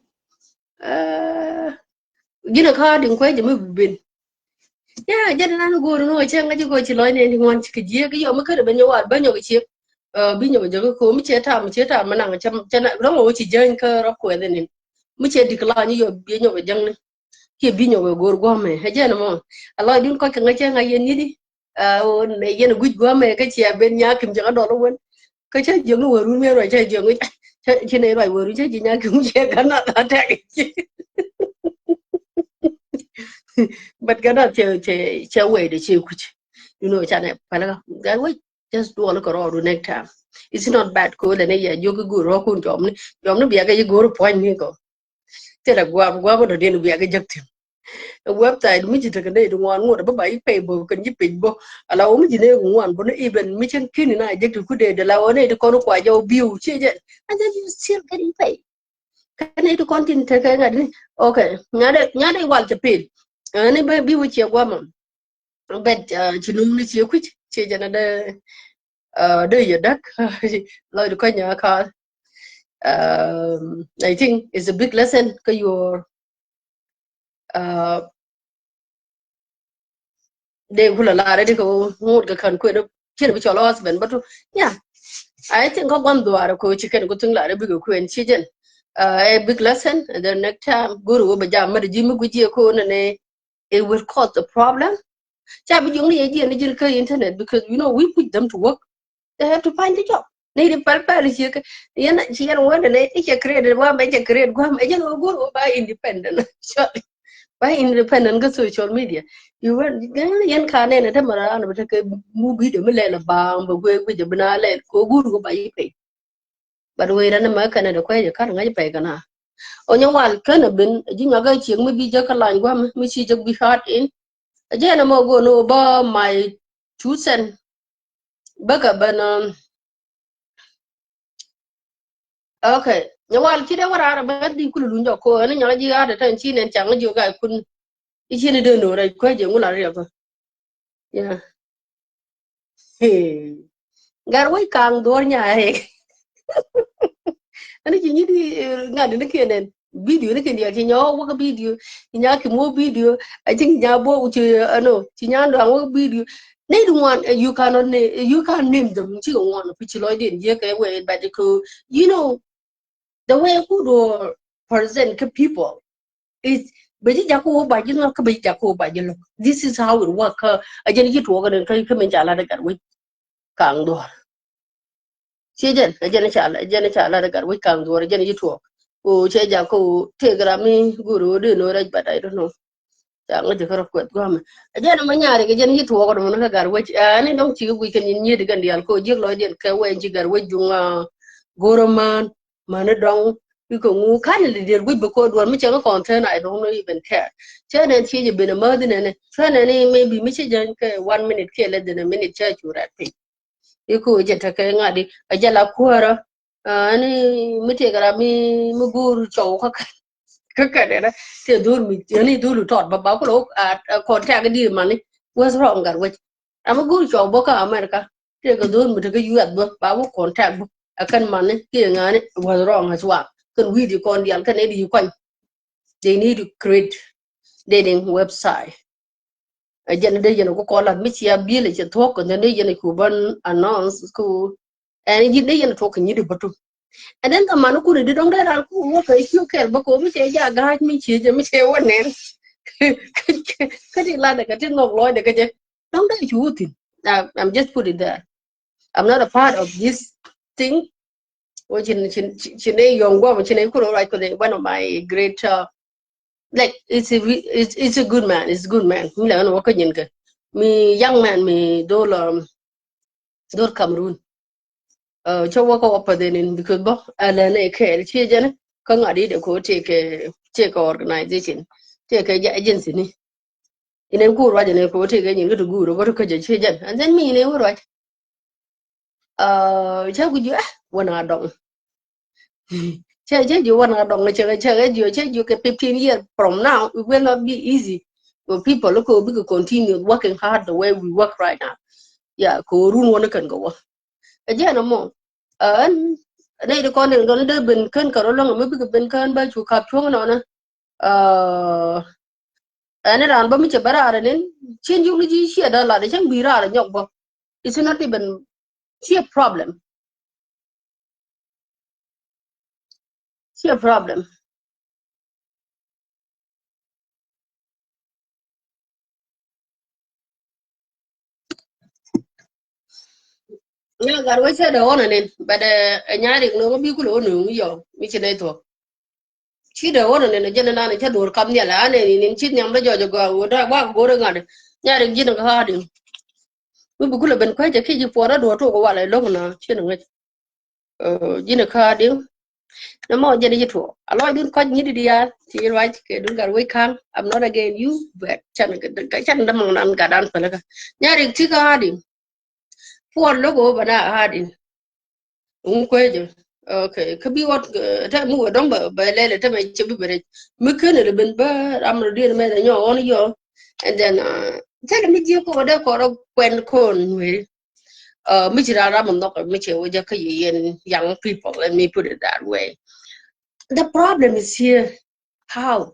Ah, ji̱n a kä di kuec jɛ mi bi ben. Ya, jɛn nan go̱o̱r ni wä cɛ ŋa̱c i̱ go̱o̱r ci lɔc ni ɛn ti ŋuan ci kɛ jiäk i̱ yɔ mi kärɛ ben nyɛ wal ben nyɔk i̱ ciek. Ah, bi nyɔk i̱ jɔk i̱ ko̱o̱m i̱ ciɛ tam, i̱ ciɛ tam mi naŋ cɛ, cɛ na rɔ̱ŋ wä ci jäny kä rɔ kuɛth ni. Mi ciɛ dik la ni yɔ bi nyɔk i̱ jäŋ ni. Kiɛ bi nyɔk i̱ go̱o̱r guɔ̱mɛ. Ɛ jɛn mɔ. A lɔcdun kɔc kɛ ŋa̱c cɛ ŋa̱c yɛn yi̱di. Ah, ɣöö nɛ yɛn guic gua̱a̱mɛ kä cia ben nyakim cɛ kä dɔl wän. Kä cä jiäk ni wärun mi ruac cä jiäk ni, cä, ci nɛ ruac wärun cä jiäk nyakim cɛ kä nath a tɛk. But kä nath cɛ, cɛ, cɛ wɛy de cɛ kuc. You know, canɛ pälä kä. Gat wec, just duɔl kä rɔɔdu next time. It's not bad ko lɛ ni yɛ jiök i̱ go̱o̱r rɔɔkun jɔmni. Jɔmni bia kɛ ji̱ go̱o̱r puɔ̱ny ni kɔ. Thilɛ guam, guam dɔ̱diɛn wiak kɛ jek thi̱n. Website mi ci tekɛ nɛy ti ŋuan ŋot bä ba yi pay bä kɛn yi page bä. Ala wä mi ci nɛy ti ŋuan bä ni even mi cɛn ki̱n na jek ti ku dee de la wä nɛy ti kɔn kua jɛ wä biu ci jɛ. And then you still getting paid. Kɛ nɛy ti kɔn tin tekɛ ŋa̱t ni. Okay. Nya dee, nya dee wal cɛ pil. Ani bä biu ciɛ guam. But, uh, ci nuŋ ni ciɛ kui̱c, ciɛ jɛn a dee, uh, dee yɛ däk. Lɔcdu kä nya kä. Um, I think it's a big lesson kä your, uh, dee kulɛ lar di kɛ ŋot kɛ kän kuɛn cin bi cɔl husband bä tu. Yeah. I think kä guam dhuar ko ci kɛn ku thiŋ lar bikɛ kuɛn ci jɛn. Uh, a big lesson, and then next time go̱r wä bɛ jam mɛ di ji̱ mi gui̱c yɛ ko nɛ nɛ. It will cause a problem. Ca bi jiɔkni yɛ jiɛn ni ji̱n kä internet because, you know, we put them to work. They have to find a job. Ni di pɛl pɛl ci kɛ yɛn, ci yɛn wä ni i̱ cɛ create wä mɛ cɛ create guam ɛ jɛn wä go̱r wä ba independent. Sorry. Ba independent kä social media. You wä yɛn ka nɛn ɛ te mɛ ran bɛ te kɛ mu video mi lɛl a baŋ bɛ guɛ guic a bi na lɛl ko go̱r wä ba yi pay. But wee rɛn mɛ kɛnɛ dɛ kuec ɛ kän ŋäc pɛy kɛn a. Ɔ nyɛ wal kän a ben ji̱ nyuak ɛ ciek mi bi jek kä lany gua̱m mi ci jek bi hard in. Ɛ jɛn ɛmɔ go̱o̱n ɔ bä my two cent. Bäkɛ ben, um, okay. Nyɛ wal ci dee wä raar ɛ bä di kul luny jɔk ko ɛn nyɔk ji̱ hard ɛ tɛn ci nɛn caŋ jiök a kun. I̱ ci ni dee no̱o̱r ɛ kuec ɛ ŋul a riɛk. Yeah. Hey. Gat wec kaŋ dhuɔr nya hek. Ani ci nyit, eh, ŋa̱t ni kiɛ nɛn. Video ni kiɛ diɛl ci nyɔk wä kä video. Ci nyakim wä video. I think nya bo ci, eh, no. Ci nya duaŋ wä video. Ni di ŋuan, eh, you cannot name, you can't name them. Ci ŋuan pi ci lɔcdiɛn jiɛ kɛ wee, but ko, you know, the way ku do present kä people is bɛ ji̱ jakä wä ba ji̱ ŋa̱k kä bɛ ji̱ jakä wä ba ji̱ lo̱k. This is how it work. Kä a jɛn ji̱ tuɔɔk ni kä kä min ca lat ɛ gat wec kaŋ dhuɔr. Ci jɛn a jɛn ca lat, a jɛn ca lat ɛ gat wec kaŋ dhuɔr a jɛn ji̱ tuɔɔk. Ko cɛ jakä wä tëëk ram mi go̱r wä dee no̱ rɛc, but I don't know. Ca ŋäc jɛ kä rɔ kuɛth gua̱a̱mɛ. Ɛ jɛn ɛmɔ nyaari kɛ jɛn ci tuɔɔk ɛn mɔnɔ kä gat wec. Ɛn in dɔ̱ŋ ci kɛ guic kɛn in nyiet kɛn diaal ko jiäk lɔcdiɛn kɛ wec ci gat wec juŋ, ah, go̱rä mään, mään in dɔ̱ŋ. Ikɛ ŋu ka̱n in diɛt wec bɛ ko̱ duɔ̱ɔ̱r mi cɛ ŋä kɔn thän, I don't know even care. Cä nɛn ci jɛ ben ɛmäth in ɛn. Cä nɛn in maybe mi ci jɛn kɛ one minute kiɛ less than a minute cä cu rɛt piny. Iku jɛ tekɛ ŋa̱di a jɛ la kuäärä. Ani mi tëëk ram mi, mi go̱o̱r cɔw kä kɛ, kä kɛ dɛ dɛ tëë dho̱r mi, ani dho̱r lu tɔt ba, ba kulɛ wä a, a contact di mani. What's wrong gat wec? Ram mi go̱o̱r cɔw bä kä America tëëk dho̱r mi tekɛ U S bä ba wä contact bä. A kɛn mani kiɛ ŋa̱ni, what's wrong as well? Kɛn wi̱i̱ di kɔn diaal kɛn ɛ di kuany. They need to create dating website. Ɛ jɛn dee yɛn ku kɔn lat mi cia bi̱i̱l ɛ cɛ thuɔ̱k, and then dee yɛn ku bän announce ku ɛn ji̱ dee yɛn tuɔk kɛ nyit bä tu. And then kɛ man kun di dɔ̱ŋ dee ran ku wä kɛ ciö kɛl bä ko mi cɛ ja ga̱a̱c mi cie jɛ mi cɛ wä nɛn. Kä ti lat dɛ kɛ ti ŋɔk lɔc dɛ kɛ jɛ dɔ̱ŋ dee cu wä thi̱n. I'm just put it there. I'm not a part of this thing. Ko cin, cin, cin, cin ɛ yɔŋ guam, cin ɛ kulɛ ruac kɛ one of my great, uh, like, it's a re-, it's, it's a good man, it's a good man. Mi lɛ ɣän wä kä nyin kɛ. Mi young man, mi dhol, um, dhol Cameroon. Uh, cä wä kä wä pa dhenin because bä, a lɛ nɛ kɛɛl, ciɛ jɛn, kä ŋa̱t i̱ dee ko tëëkɛ, tëëkɛ organization, tëëkɛ jɛ agency ni. Inɛ ku ruac inɛ ko tëëkɛ nyin kä ti guur, ko ti kä jɛ ciɛ jɛn. And then mi inɛ wä ruac. Uh, cä ku ji̱, ah, wä na dɔŋ. Cɛ, cɛ ji̱ wä na dɔŋ, cɛ, cɛ ji̱, cɛ ji̱ kɛ fifteen years from now, it will not be easy for people ko bikɛ continue working hard the way we work right now. Yeah, ko run wä ni kɛn kɛ wä. Ɛ jɛn ɛmɔ, uh, ɛn, nɛy ti kɔn in dɔn dee ben kän kɛ rɔ lɔŋ, mi bikɛ ben kän bä cu kap cuɔ̱ŋ nɔnɛ. Uh, ɛn raan bä mi cɛ bä raar ɛn in, cin yuk ni ji̱ ciɛ dä lat, cäŋ bi raar nyɔk bä. It's not even, ciɛ problem. Ciɛ problem. Nya gat wä cä dee ɣɔn anin, but, eh, ɛ nyarik ni wä bi kulɛ wä nuŋ yɔ, mi ci nɛy thuɔ̱k. Ci dee ɣɔn anin, ɛ jɛn inan cä duɔ̱ɔ̱r kam nhial, anɛ ni nin ci nhiam dee jɔc ɛ gɔaa, wä dee, wä go̱o̱r iŋa̱t. Nyarik ji̱n kä ɣa̱a̱diŋ. Mi bi kulɛ ben kuecä kiɛ ji̱ puɔ̱ɔ̱r dee duɔ̱ɔ̱r tok wä walɛ lo̱k na, ci ni ŋäc. Uh, ji̱n ɛ kä ɣa̱a̱diŋ. Nɛ mɔ jɛn i̱ ci tuɔɔk. A lɔcdun kɔc nyit i̱ diaal. Ci ruac kɛ dun gat wec ka̱ŋ. I'm not against you, but can, can dämaŋ nan gat dan pälikä. Nyarik ti kä ɣa̱a̱diŋ. Puɔl lo̱k ɣöö bä na ɣa̱a̱diŋ. Ŋu kuecä. Okay. Kä bi ɣɔt, uh, te mi wä dɔ̱ŋ bä, bä lɛl te mɛ cɛ bi bɛ rɛc. Mi ken ilɛ ben bä ram rɔ diɛn mɛ dɛ nyɔ ɣɔn yɔ. And then, uh, tɛlɛ mi jiɛ kɔ dɛ kɔ rɔ kuɛn kɔn nueri. Uh, mi ci ran ram mi nhɔk, mi cɛ wä jɛ kä yɛ yɛn young people, let me put it that way. The problem is here. How?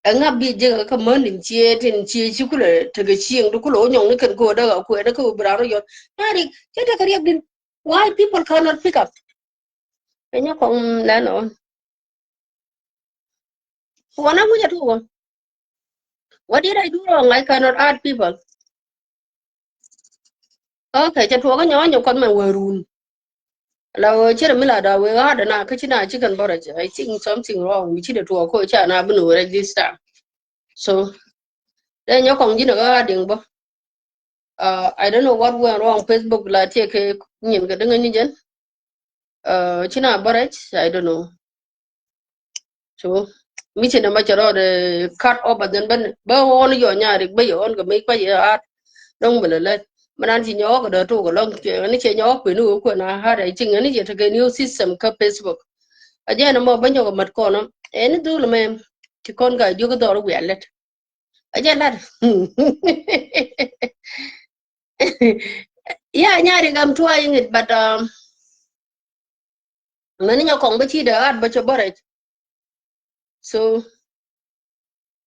Ɛŋa bi jɛ kä män in ciɛ tin ciɛ ci kulɛ tekɛ cieŋ ti kulɛ wä nyɔŋ ni kɛn kɛ wä däk a kuɛ däk kä wä bi ran rɔ yɔn. Nari, cɛ tekɛ riɛk din. Why people cannot pick up? Kɛ nyɛ kɔŋ lɛn ɔ. Kuɔn a wi̱c a tuɔk ɔ. What did I do wrong? I cannot add people. Okay, cɛ tuɔk kä nyɔk nyɔk kɔn mɛ wä run. La wä cɛ mi la da wä ɣa̱a̱dɛ na kä ci na ci kɛn bä rɛc. I think something wrong. Mi ci dee tuɔk ko ca na bi ni wä rɛc this time. So, dee nyɔk kɔŋ ji̱n a ɣa̱a̱diŋ bä. Uh, I don't know what went wrong. Facebook la tiɛ kɛ nyin kɛ diŋä ni jɛn. Uh, ci na bä rɛc, I don't know. So, mi ci na ma cɛ rɔɔdɛ cut off, but then bä, bä ɣɔn yɔ nyarik, bä yɛ ɣɔn kɛ mi kua yɛ ɣa̱a̱t. Dɔ̱ŋ bä lɛ lɛt. Mɛ nan ci nyɔk kɛ dee tok kɛ lɔŋ, ni cɛ nyɔk kuɛ ni wä kuɛ na ɣa̱a̱t, I think ni cɛ tekɛ new system kä Facebook. A jɛn mɔ bä nyɔk mat kɔn ɔ. Ɛn ni dhul mɛ, ci kɔn ka jiök dhɔr wiaa lɛt. A jɛ lat. Yeah, nyarik, I'm trying it, but, um, mɛni nyɔk kɔŋ bä ci dee ɣa̱a̱t bä cɛ bä rɛc. So,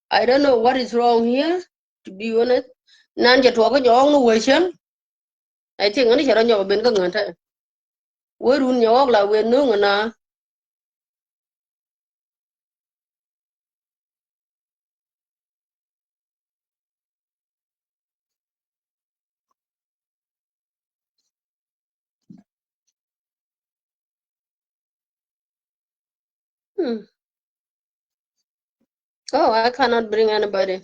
I don't know what is wrong here, to be honest. Nan cɛ tuɔk kä nyɔk ni wä cäŋ. I think ni cɛ rɔ nyɔk ben kä ŋän tɛ. Wä run nyɔk la wä no̱o̱ŋ na. Hmm. Oh, I cannot bring anybody.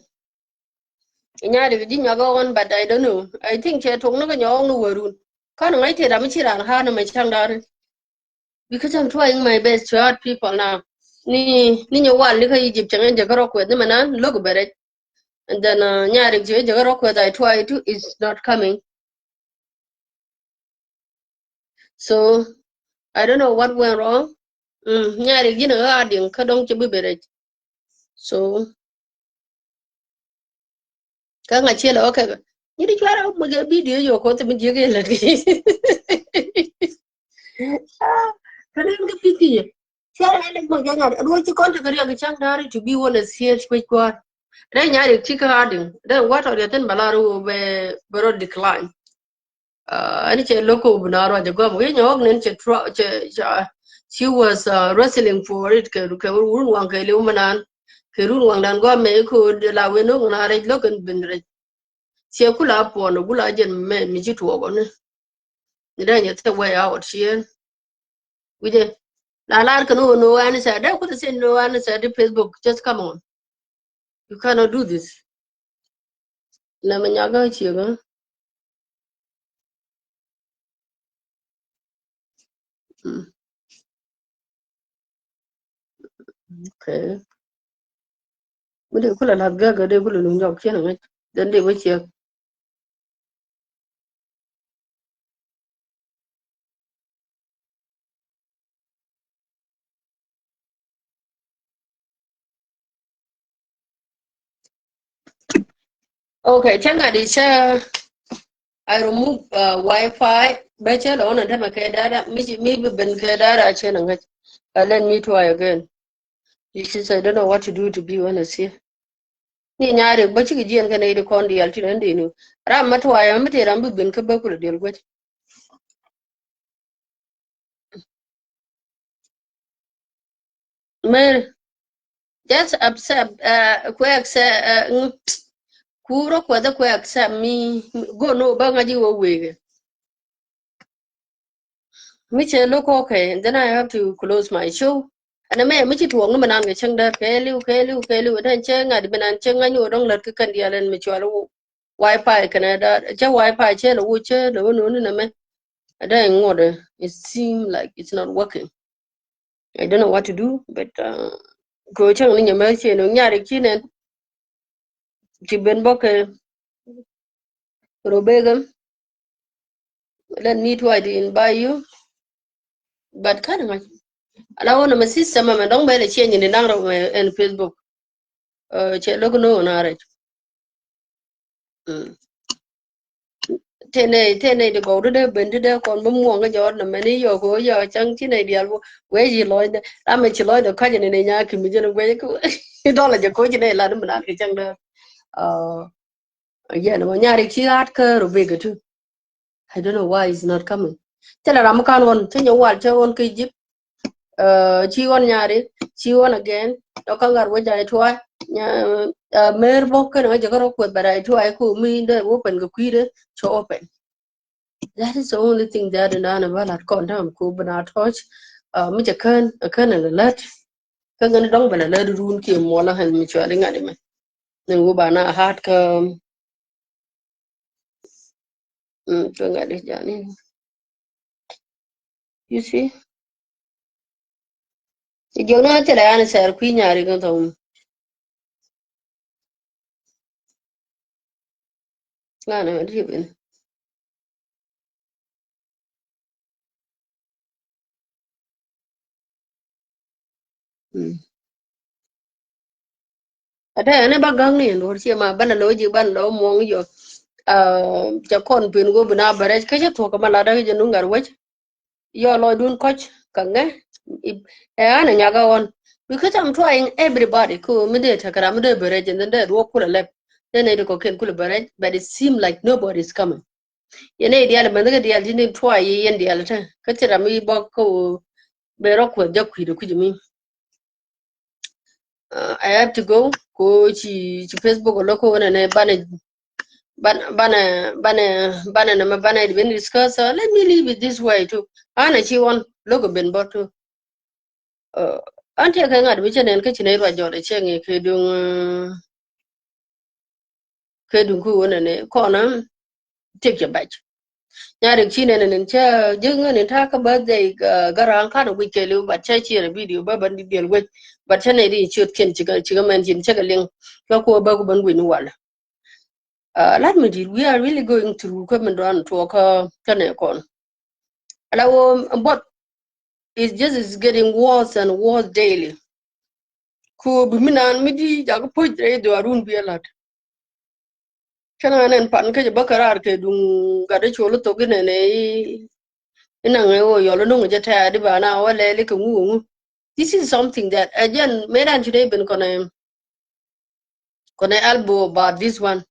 Nyarik ji̱ nyɔk ɣɔn, but I don't know. I think cɛ tok ni kä nyɔk ni wärun. Kɔn ŋäc tëë ram mi ci ran ɣa̱a̱n mɛ cäŋ da̱ri. Because I'm trying my best to help people now. Ni, ni nyɛ wal ni kä Egypt cɛ ŋäc jɛ kä rɔ kuɛth ni mɛ nan lo̱k bɛ rɛc. And then, uh, nyarik cɛ jɛ kä rɔ kuɛth, I try to, it's not coming. So, I don't know what went wrong. Mm, nyarik ji̱n a ɣa̱a̱ diŋ kä dɔ̱ŋ cɛ bi bɛ rɛc. So, kä ŋa̱ ciɛ lɛ wä kɛ, nyi di cuarɛ wä mɛ kɛ video yo koth mi jiɛ kɛ lɛ. Kä ni kɛ video. Cɛ rɛ lɛ mɔ jɛ ŋa̱t, ruɔ ci kɔn tekɛ riɛk cäŋ da̱ri, to be honest, here, kuec kua̱r. Rɛ nyarik ci kä ɣa̱a̱ diŋ. Rɛ wat ɔ riɛthin bɛ lar wä bɛ, bɛ rɔ decline. Uh, ɛn cɛ lo̱k kɛ wä bi na ruac ɛ gɔm. Wi̱i̱ nyɔk nin cɛ tro-, cɛ, cɛ, she was, uh, wrestling for it. Kɛ, kɛ run waŋ kɛ liw mi nan. Kɛ run waŋ dan gɔm mɛ kɛ wä la wen no̱o̱ŋ na rɛc lo̱k kɛn ben rɛc. Cɛ kula puɔn, kula jɛn mɛ mi ci tuɔk ɔ ni. Ni dee nyɛ thɛ way out ciɛ. Wi̱cɛ la lar kɛ no, no answer. Dee kuth sɛ no answer di Facebook. Just come on. You cannot do this. Nɛ mɛ nyaga ciɛ gä. Mm. Okay. Mi dee kulɛ lath gäk, dee kulɛ luny jɔk ciɛ nɛ ŋäc. Then dee wä ciɛ. Okay, cä ŋa̱t i̱ cä, I remove, uh, wifi. Bä cä lɔ wä nɛ tämɛ kɛ data. Mi ci, mi bi ben kɛ data cä nɛ ŋäc. Uh, let me try again. This is, I don't know what to do, to be honest here. Ni nyaari bä cikɛ jiɛn kɛnɛ i̱ di kɔn diaal ti nɛ ndi nu. Ram ma try, mi ti ram bi ben kä bä kulɛ diɛl guäc. Mary, just accept, uh, kuɛ accept, uh, mm, kurä kuɛ dä kuɛ accept mi, go no bä ŋa̱c i̱ wä wegɛ. Mi cɛ lo̱k, okay, and then I have to close my show. Ɛn ɛmɛ mi ci tuɔɔk ni mi nan kɛ cäŋ däär kɛɛliw, kɛɛliw, kɛɛliw. Ɛn cɛ ŋa̱t mi nan cɛ ŋa̱c ni wä dɔ̱ŋ lät kä kɛn diaal ɛn mi cual wä wifi kɛnɛ däär. Cɛ wifi cɛ lɛ wä, cɛ lɛ wä nuni nɛ mɛ. Ɛn dee ŋuɔt ɛ, it seem like it's not working. I don't know what to do, but, uh, kɛ cäŋ ni nyɛ mɛ cɛ ni nyari ki nɛn. Ci ben bä kɛ Rebecca. Let me try to invite you. But kan ŋa̱c. Ala wä nɛ mɛ system mɛ dɔ̱ŋ bɛ lɛ change ni da̱ŋ rɔ mɛ ɛn Facebook. Uh, cɛ lo̱k ni wä na rɛc. Mm. Tëë nɛy, tëë nɛy ti gɔw ti dee ben ti dee kɔn bi muɔ̱ŋ kä jɔɔt nɛ mɛn i̱ yɔk ɣöö yɔk cäŋ ci nɛy diaal wee ci lɔcdɛ. Ram mi ci lɔcdɛ kɔc ni nɛy nyaa ki mi jɛn guec i̱ dɔl a jɛ koc ci nɛy lat mi naan kɛ cäŋ dee. Aa, yɛn mɔ nyari ci ɣa̱t kä Rebecca too. I don't know why it's not coming. Thilɛ ram mi kan ɣɔn, cä nyɛ wal cä ɣɔn kä Egypt. Uh, ci ɣɔn nyari, ci ɣɔn again. Dɔk kä ŋa̱r wec a tuay. Nya, uh, mer bok kɛn ŋa̱ jɛ kä rɔ kueth, but a tuay ko mi dee open kɛ kui̱dɛ, cɛ open. That is the only thing that in an a balat kɔn dam ko bina touch. Uh, mi jɛ kän, a kän a lät. Kä ŋän dɔŋ bɛ la lät run kiɛ muɔl a ɣän mi cuali ŋa̱t imɛ. Ni wu ba na hat kä, mm, kä ŋa̱t i jani. You see? Ci jiök ni ɣän thilɛ an sɛr kui̱ nyari kä thɔŋ. Ŋa̱n ɛ di ben. Mm. Ata ɛn ɛ ba ga̱ŋ ni ɛn duɔ̱r ciɛ ma banɛ lo̱ ji̱ banɛ lo̱ muɔ̱ŋ yɔ. Ah, cɛ kɔn pen go̱ bi na bɛ rɛc kä cɛ thuɔ̱k kɛ ma lat ɛ jɛ nuŋ gat wec. Yɔ lɔcdun kɔc kɛ ŋɛ. Ɛ an ɛ nyak ɛ ɣɔn. Because I'm trying everybody ko mi dee tekɛ ram mi dee bɛ rɛc and then dee duɔ̱k kulɛ lɛp. Dee nɛy ti kɔ̱kiɛn kulɛ bɛ rɛc, but it seem like nobody is coming. Yɛn nɛy diaal mɛn kä diaal ti ni try yɛ yɛn diaal te. Kä ti ram mi bɔk kä wä bɛ rɔ kuɛth jak kui̱dɛ kui̱dɛ mi. Uh, I have to go. Ko ci, ci Facebook lo ko wä nɛ nɛ banɛ, ban-, banɛ, banɛ, banɛ nɛ mɛ banɛ di ben discuss. Uh, let me leave it this way too. Ana ci wan lo ko ben bɔ too. Uh, an tiɛ kɛ ŋa̱t mi cɛ nɛn kä ci nɛ ruac jɔt ɛ cɛ ŋɛ kɛ duŋ, uh, kɛ duŋ ku wä nɛ nɛ kɔn, um, tiek cɛ bac. Nyarik ci nɛn nɛn cɛ ji̱ ŋän in ta̱a̱ kä birthday, uh, gara̱a̱ŋ kan wi̱c kɛ liw, but cɛ ciɛ rɛ video bä bän di diɛl wec, but cɛ nɛ di ciöt kiɛn cikɛ, cikɛ mɛn cin cɛ kɛ liŋ. Kä kuɔ bä ku bän wi̱c ni wal. Uh, lat mi dit, we are really going through kä min dɔan tuɔɔk kä, kä nɛ kɔn. Ala wä buɔth is just is getting worse and worse daily. Ku bi mi naan mi di jak puc rɛy dhuaarun bi a lat. Cä na nɛn pan kä jɛ bä kä raar kɛ duŋ gat i̱ col i̱ thok inɛnɛ i̱, i̱ naŋ ɛ ɣöö yɔl i̱ no̱ŋ jɛ tɛ̈ɛ̈ di ba na wä lɛɛl i̱ kɛ ŋu kɛ ŋu. This is something that, again, mëë dan ci dee ben kɔnɛ, kɔnɛ elbow about this one.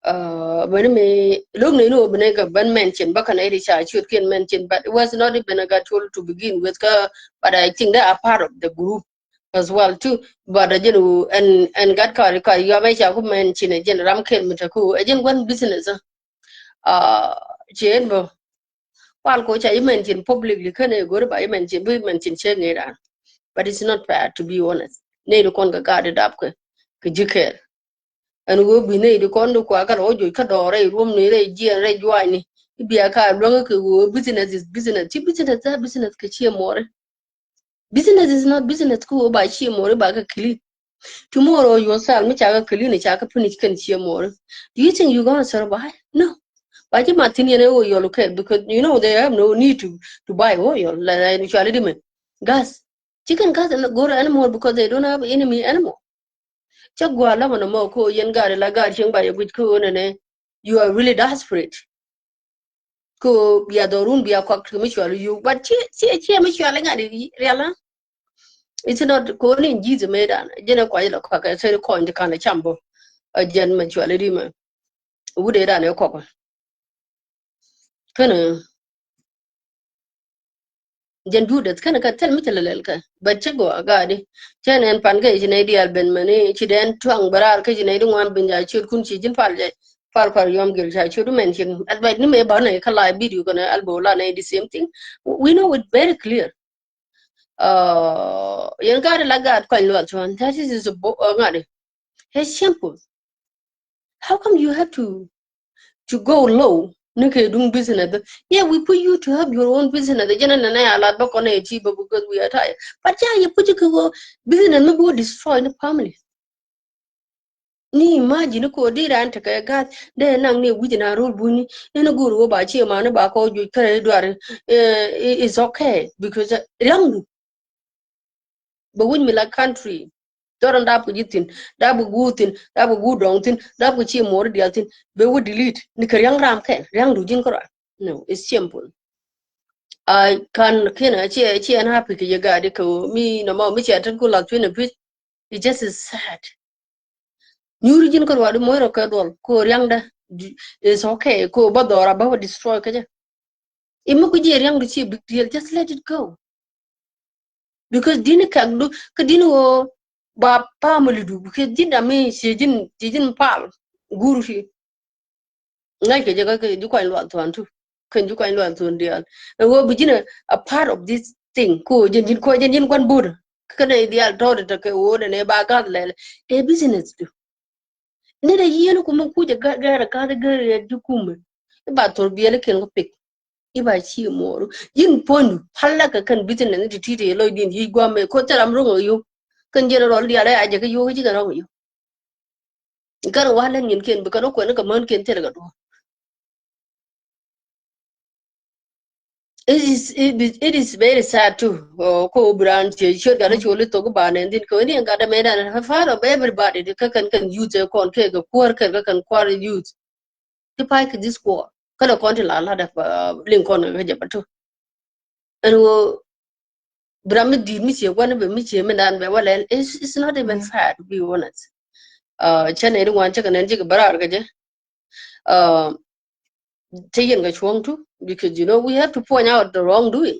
Uh, mɛn mi look ni ni wä bi ni kɛ ben mention bä kɛn iri ca ciöt kiɛn mention, but it was not even a gat col to begin with kä, but I think they are part of the group as well too. But a jɛn wä ɛn, ɛn gat ka, ka yɔam ɛ ca ku mention a jɛn ram kɛn mi te ku a jɛn one business. Uh, ci ɛn bä Kual kɔ ca ji̱ mention publicly, kä nɛ go̱ri ba ji̱ mention, bi mention cɛ ŋeer an. But it's not fair, to be honest. Nɛy di kɔn kɛ gaat di dap kɛ, kɛ ji̱ kɛɛl. Ɛn ɣöö bi nɛy di kɔn di kua kɛ rɔ wä joc kä dɔɔr rɛy ruɔ̱m ni, rɛy jiɛɛn, rɛy juaacni. I̱ bia ka luäŋ kɛ ɣöö business is business. Ci business ɛ business kɛ ciɛ muɔri. Business is not business kɛ ɣöö ba ciɛ muɔri ba kɛ clean. Tomorrow yourself mi ca kɛ clean, ca kɛ punish kɛn ciɛ muɔri. Do you think you gonna survive? No. Ba ji̱ ma thin yɛn ɛ ɣöö yɔl kɛɛl, because you know they have no need to, to buy oil. La, la, actually, di mɛ gas. Chicken gas and go̱r anymore because they don't have enemy anymore. Cä gua̱a̱r lamɛ nɔmɔ ko yɛn gaat la gaat cieŋ ba yɛ guic ko nɛnɛ. You are really desperate. Ko bia dhɔrun bia kɔak ti mi cual yuk. But cie, cie, cie mi cual ŋa̱t rial, ha? It's not ko ni ji̱th mëë dan. Jɛn ɛ kuac la kɔak ɛ thil kɔny ti kan ɛ cam bä. Ɛ jɛn mɛ cual di mɛ. Wut ɛ dan ɛ kɔk. Kɛnɛ jɛn Judith kɛnɛ kɛ thil mi cɛ lɛlɛl kɛ. But cɛ gɔaa gaadi. Cɛ nɛn pan kɛ ci nɛy diaal ben mɛni ci dɛn tuaŋ bɛ raar kä ci nɛy di ŋuan ben ca ciöt kun ci ji̱n pal jɛ. Pal pal yɔm gil ca ciöt mɛn cin. But ni mëë banɛ kä live video kɛnɛ albo la nɛy the same thing. We know it very clear. Uh, yɛn gaat la gaat kɔny luath cuan. That is, is a bo-, uh, ŋa̱t. It's simple. How come you have to, to go low? Ni kɛ duŋ business. Yeah, we put you to have your own business. Jɛn nɛ nɛ a lat bä kɔn ɛ ti bä because we are tired. But yeah, you put you kɛ business mi bi wä destroy ni family. Ni imagine ko di ran tekɛ gath dee naŋ ni wi̱c na rol buni. Ni ni go̱o̱r wä ba ci ma ni ba kɔ juc kɛ duar. Eh, it's okay because, eh, riaŋdu. Bɛ wi̱c mi la country. Dɔrɔn dap kɛ ji̱ thi̱n, dap kɛ guur thi̱n, dap kɛ guur dɔŋ thi̱n, dap kɛ ci muɔɔr diaal thi̱n. Bɛ wä delete ni kɛ riaŋ ram kɛn, riaŋdu ji̱n kärɔa. No, it's simple. I can, kiɛn a ciɛ, ciɛ ɛn happy kɛ yɛ gaadi kɛ ɣöö mi nɔmɔ mi ciɛ tɛn ku lath cuin a pi̱c. It just is sad. Nyuuri ji̱n kärɔa di moc rɔ kɛ duɔl ko riaŋdä. It's okay ko bä dhɔra bä wä destroy kä jɛ. Imi ku jiɛ riaŋdu ci big deal, just let it go. Because dini kak du, kä dini wä ba family du, because ji̱n dami ci ji̱n, ci ji̱n pal guru ci. Ŋa̱c kɛ jɛ kä ji̱ kuany luath thuan tu. Kɛn ji̱ kuany luath thuan diaal. Ɛ wä bi ji̱n a, a part of this thing. Ko jɛn ji̱n ko jɛn ji̱n kuan bur. Kä nɛ diaal tɔt tɛ kɛ wä nɛ ba gath lɛl. Ɛ business du. Ni dɛ yieen kumɛ kucɛ gɛr gɛr kath gɛr yɛ di kumɛ. Iba thor biɛl iken kɛ pik. Iba ci muɔru. Yin puɔndu pala kɛ kɛn business ni ti ti ti lɔc din yi guamɛ ko tɛ ram roŋ yo. Kɛn general diarɛ a jɛ kɛ yo kɛ ci kɛ roŋ yo. Kɛn wa lɛn yin ken bi kɛn kuɛn kɛ män ken tɛl kɛ duɔ. It is, it is, it is very sad too. Oh, ko bran ci ciöt gat col i thok ba nɛn din ko ni gat mɛ dan, a part of everybody. Kä kɛn kɛn youth ɛ kɔn kɛ kɛ kuäär kɛ kɛ kɛn kuäär youth. Ti pay kɛ this kuɔɔr. Kä lɛ kɔn ti la la dɛ, uh, liŋ kɔn kɛ jɛ ba tu. Ɛn wo bran mi di̱i̱t mi cie guan bɛ mi cie mi dan bɛ walɛ. It's, it's not even fair, to be honest. Uh, cɛ nɛ di wan cɛ kɛ nɛn cɛ kɛ bɛ raar kɛ jɛ. Uh, te yen kɛ cuɔ̱ŋ tu, because, you know, we have to point out the wrongdoing.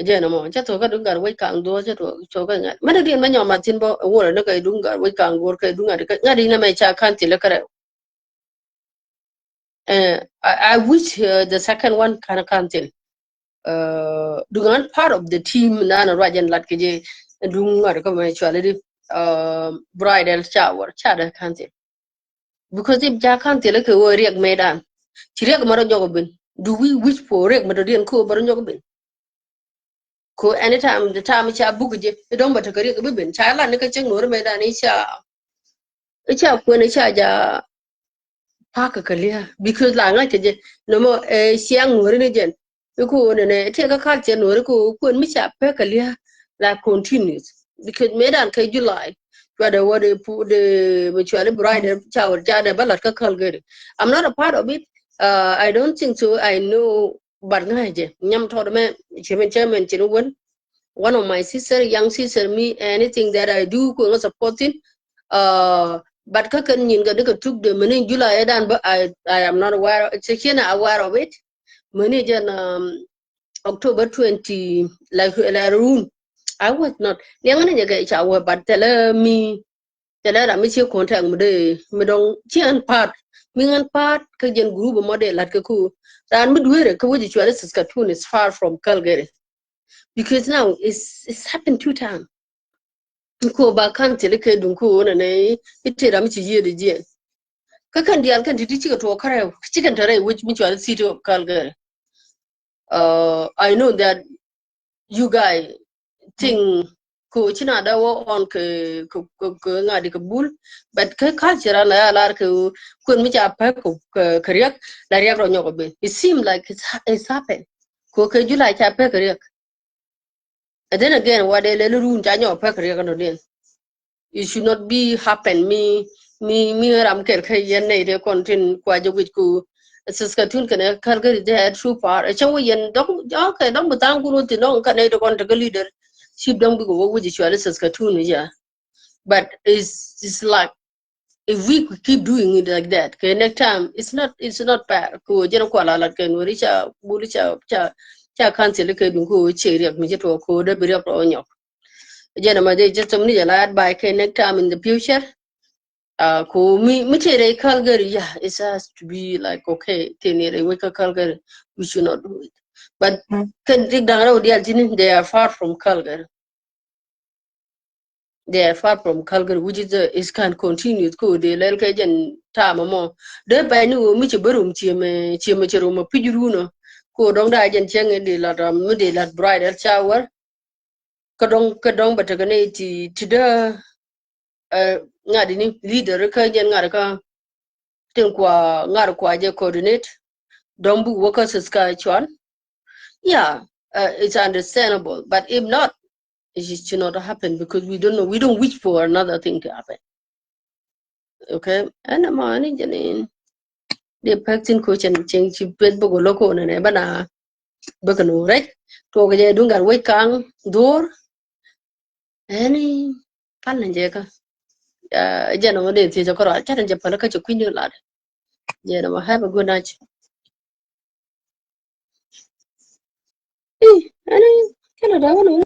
Jɛ nɔmɔ cɛ thok kä duŋ gat wec kaŋ duɔ̱ɔ̱r cɛ thok kä ŋa̱t mɛn diɛn mɛ nyɔm a thin bɔ wurɛ ni kɛ duŋ gat wec kaŋ duɔ̱ɔ̱r kɛ duŋ gat ŋa̱t inɛ mɛ ca ka̱n thil kɛ rɛw. Eh, I, I wish, uh, the second one can ka̱n thil. Uh, duŋ an part of the team nan ruac ɛn lat kɛ jɛ duŋ gat kä mɛ cuali di, uh, bridal shower ca dɛ ka̱n thil. Because if ca ka̱n thilɛ kɛ ɣöö riɛk mëëdan ci riɛk mɛ rɔ nyɔk ɛ ben. Do we wish for riɛk mɛ dɔ̱diɛn kɛ ɣöö bɛ rɔ nyɔk ɛ ben? Ko anytime the time ca buk jɛ i dɔ̱ŋ bɛ tekɛ riɛk bi ben ca lan ni kɛ cieŋ nuɔ̱ɔ̱ri mëëdan i̱ ca, i̱ ca kuɛn i̱ ca ja pa̱k kɛ kɛ lia̱a̱. Because la ŋa̱c kɛ jɛ nɔmɔ ɛ ciaŋ nuɔ̱ɔ̱ri ni jɛn. Iku nɛnɛ tiɛ kä culture nuɔri ku kuën mi ca pek kɛ lia̱a̱ la continues. Because mëëdan kɛ July cuadɛ wä de pu de mi cuali bright ca wä ca dɛ bä lat kä Calgary. I'm not a part of it. Uh, I don't think so. I know, but ŋa̱cɛ nyam tɔt mɛ cɛ min cɛ min cɛ ni wän. One of my sister, young sister, me, anything that I do, ku ŋa supporting. Uh, but kä kɛn nyin kɛ di kɛ tuk de mini July dan bä, I, I am not aware of it. Cɛ kiɛn aware of it. Mini jɛn, um, October twenty, like, like run. I was not. Liɛŋ ni jɛ kɛ ca wä, but tɛlɛ mi, tɛlɛ ram mi ci contact mi de mi dɔŋ ci an part Mi ŋän pa̱a̱t kä jɛn group mɔ dee la̱t kä ku. Raan mi dueerɛ kä wec cuali Saskatoon is far from Calgary. Because now it's, it's happened two time. Ko ba county li kɛ duŋ ko wunɛ nɛ i̱ tëë ram mi ci yiëëdɛ jiɛn. Kä kɛn diaal kɛn ti ti cikɛ tuɔɔk kärɛ cikɛn tɛ rɛy wec mi cuali city of Calgary. Uh, I know that you guys think ko ci na da wä on kɛ, kɛ, kɛ, kɛ ŋa̱di kɛ bul, but kɛ culture an la ya lar kɛ kuën mi ca pek kɛ, kɛ, kɛ riɛk, la riɛk rɔ nyɔk ben. It seem like it's, it's happened. Ko kɛ July ca pek kɛ riɛk. And then again, what they lɛ run ca nyɔk pek kɛ riɛk nɔ den. It should not be happen. Mi, mi, mi ram kɛl kä yɛn nɛy de kɔn tin kua jɛ wic ku Saskatoon kɛnɛ Calgary, they are too far. Ɛ cɛ wä yɛn dɔk, okay, dɔk bi thaŋ kun wä thin dɔk kä nɛy de kɔn tekɛ leader. Cip dɔk bi kɛ wä wic cuali Saskatoon ya. But it's, it's like, if we keep doing it like that, kɛ next time, it's not, it's not fair. Ko jɛn kua la lat kɛ nuɔri ca bul ca, ca, ca council kɛ duŋ ko cɛ riɛk mi cɛ tuɔ ko de bi riɛk rɔ nyɔk. Jɛn ma de jɛ tom ni jɛ la advice kɛ next time in the future. Uh, ko mi, mi tëë rɛy Calgary, yeah, it has to be like, okay, tëë ni rɛy wec kä Calgary, we should not do it. But kɛn dik da̱ŋ rɛw diaal tini, they are far from Calgary. They are far from Calgary, which is, uh, is can continue ko de lɛl kɛ jɛn ta̱a̱ mɔmɔ. De pɛni wä mi ci bä rum ciemɛ, ciemɛ ci rum a pi̱c runɔ. Ko dɔŋ da jɛn cɛŋ in de lat, um, mi de lat bridal shower. Kä dɔŋ, kä dɔŋ bɛ tekɛ nɛy ti, ti dee, eh, ŋa̱t ini leader kä jɛn ŋa̱t kä tin kua ŋa̱t kua jɛ coordinate. Dɔŋ buk wä kä Saskatchewan. Yeah, uh, it's understandable. But if not, it should not happen because we don't know. We don't wish for another thing to happen. Okay, ɛn ɛmɔ ɛn jɛn in. Di pek tin ko cɛn cɛn ci peth bok lo ko nɛ bana bek no rɛc. Tuɔk jɛ duŋ gat wec kaŋ dhor. Ɛn pal ni jɛ ka. Jɛn ɛmɔ di thiec kɔrɔ cɛ ni jɛ pal ka cɛ kui̱ny ni lat. Jɛn ɛmɔ, have a good night. Ih, ɛn kɛn a dawa ni.